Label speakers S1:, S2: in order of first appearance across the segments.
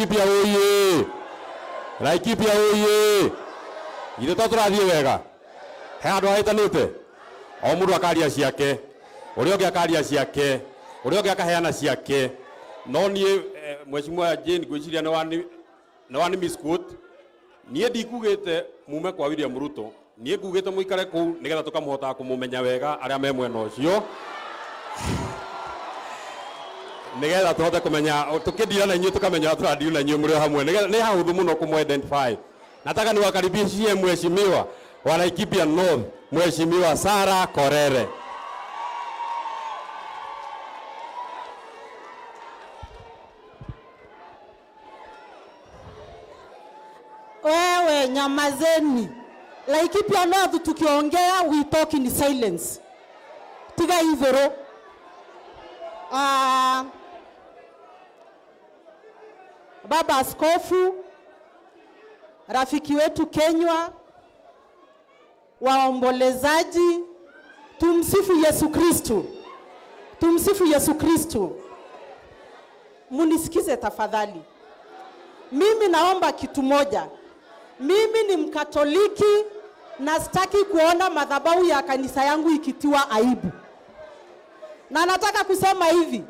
S1: Laikipia oye! Laikipia oye! Ithe to tũrathiĩ wega? He andũ ahĩtanĩte? O mũndũ akaria ciake, ũrĩa ũngĩ akaria ciake, ũrĩa ũngĩ akaheana ciake. No niĩ Mheshimiwa Jane ngwĩciria nĩ wani misquote. Niĩ ndikugĩte mume kwa William Ruto, niĩ ngugĩte mũikare kũu nĩgetha tũkamũhotaga kũmũmenya wega arĩa me mwena ũcio, nĩgetha tũhote kũmenya tũkĩndira na inyuĩ, tũkamenya ũrĩa tũrandira na inyuĩ mũrĩ o hamwe, nĩgetha nĩ hahũthũ mũno kũmũ identify. Nataka niwakaribishie Mheshimiwa wa Laikipia North, Mheshimiwa Sarah Korere.
S2: Wewe nyamazeni. Laikipia North tukiongea we talk in silence. Tiga ithero. Baba Askofu, rafiki wetu Kenywa, waombolezaji, tumsifu Yesu Kristu. Tumsifu Yesu Kristu. Munisikize tafadhali. Mimi naomba kitu moja. Mimi ni Mkatoliki na sitaki kuona madhabahu ya kanisa yangu ikitiwa aibu. Na nataka kusema hivi,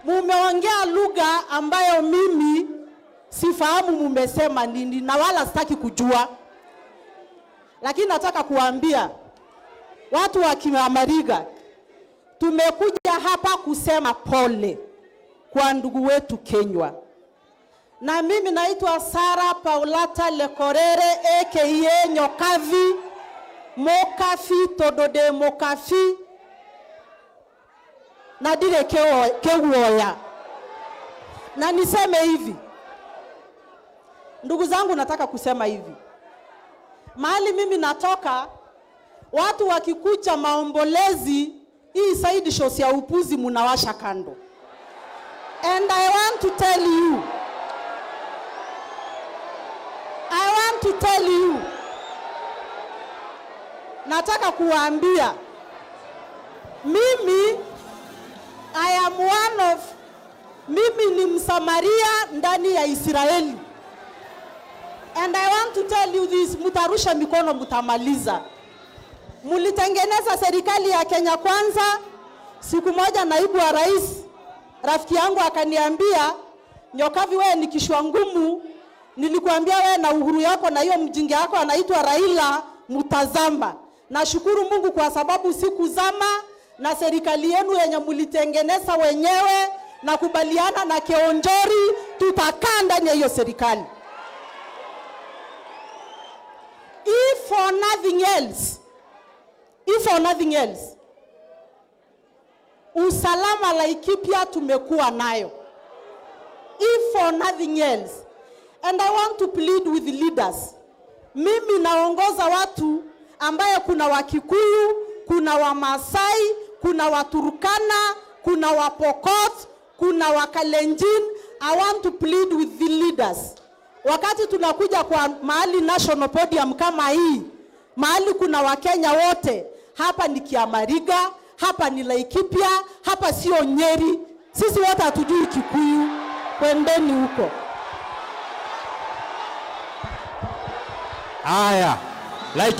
S2: mumeongea lugha ambayo mimi sifahamu mumesema nini na wala sitaki kujua. Lakini nataka kuambia watu wa Kiamariga, tumekuja hapa kusema pole kwa ndugu wetu Kenywa. Na mimi naitwa Sarah Paulata Lekorere aka Nyokavi Mokafi Todode Mokafi na dire keuoya. Na niseme hivi, ndugu zangu, nataka kusema hivi, mahali mimi natoka, watu wakikuja maombolezi, hii side shows ya upuzi munawasha kando. And I want to tell you, I want to tell you, nataka kuwaambia, mimi I am one of, mimi ni Msamaria ndani ya Israeli. And I want to tell you this, mutarusha mikono mutamaliza. Mulitengeneza serikali ya Kenya Kwanza. Siku moja naibu wa rais rafiki yangu akaniambia, Nyokavi wewe ni kishwa ngumu, nilikuambia wewe na Uhuru yako na hiyo mjinga yako anaitwa Raila mutazama. Nashukuru Mungu kwa sababu sikuzama na serikali yenu yenye mulitengeneza wenyewe na kubaliana na Keonjori, tutakaa ndani ya hiyo serikali. If for nothing else, if for nothing else, usalama Laikipia tumekuwa nayo. If for nothing else. And I want to plead with the leaders. Mimi naongoza watu ambaye kuna Wakikuyu, kuna Wamasai, kuna Waturkana, kuna Wapokot, kuna Wakalenjin. I want to plead with the leaders. Wakati tunakuja kwa mahali national podium kama hii, mahali kuna Wakenya wote, hapa ni Kiamariga, hapa ni Laikipia, hapa sio Nyeri. Sisi wote hatujui Kikuyu. Kwendeni huko.
S1: Haya. Laikipia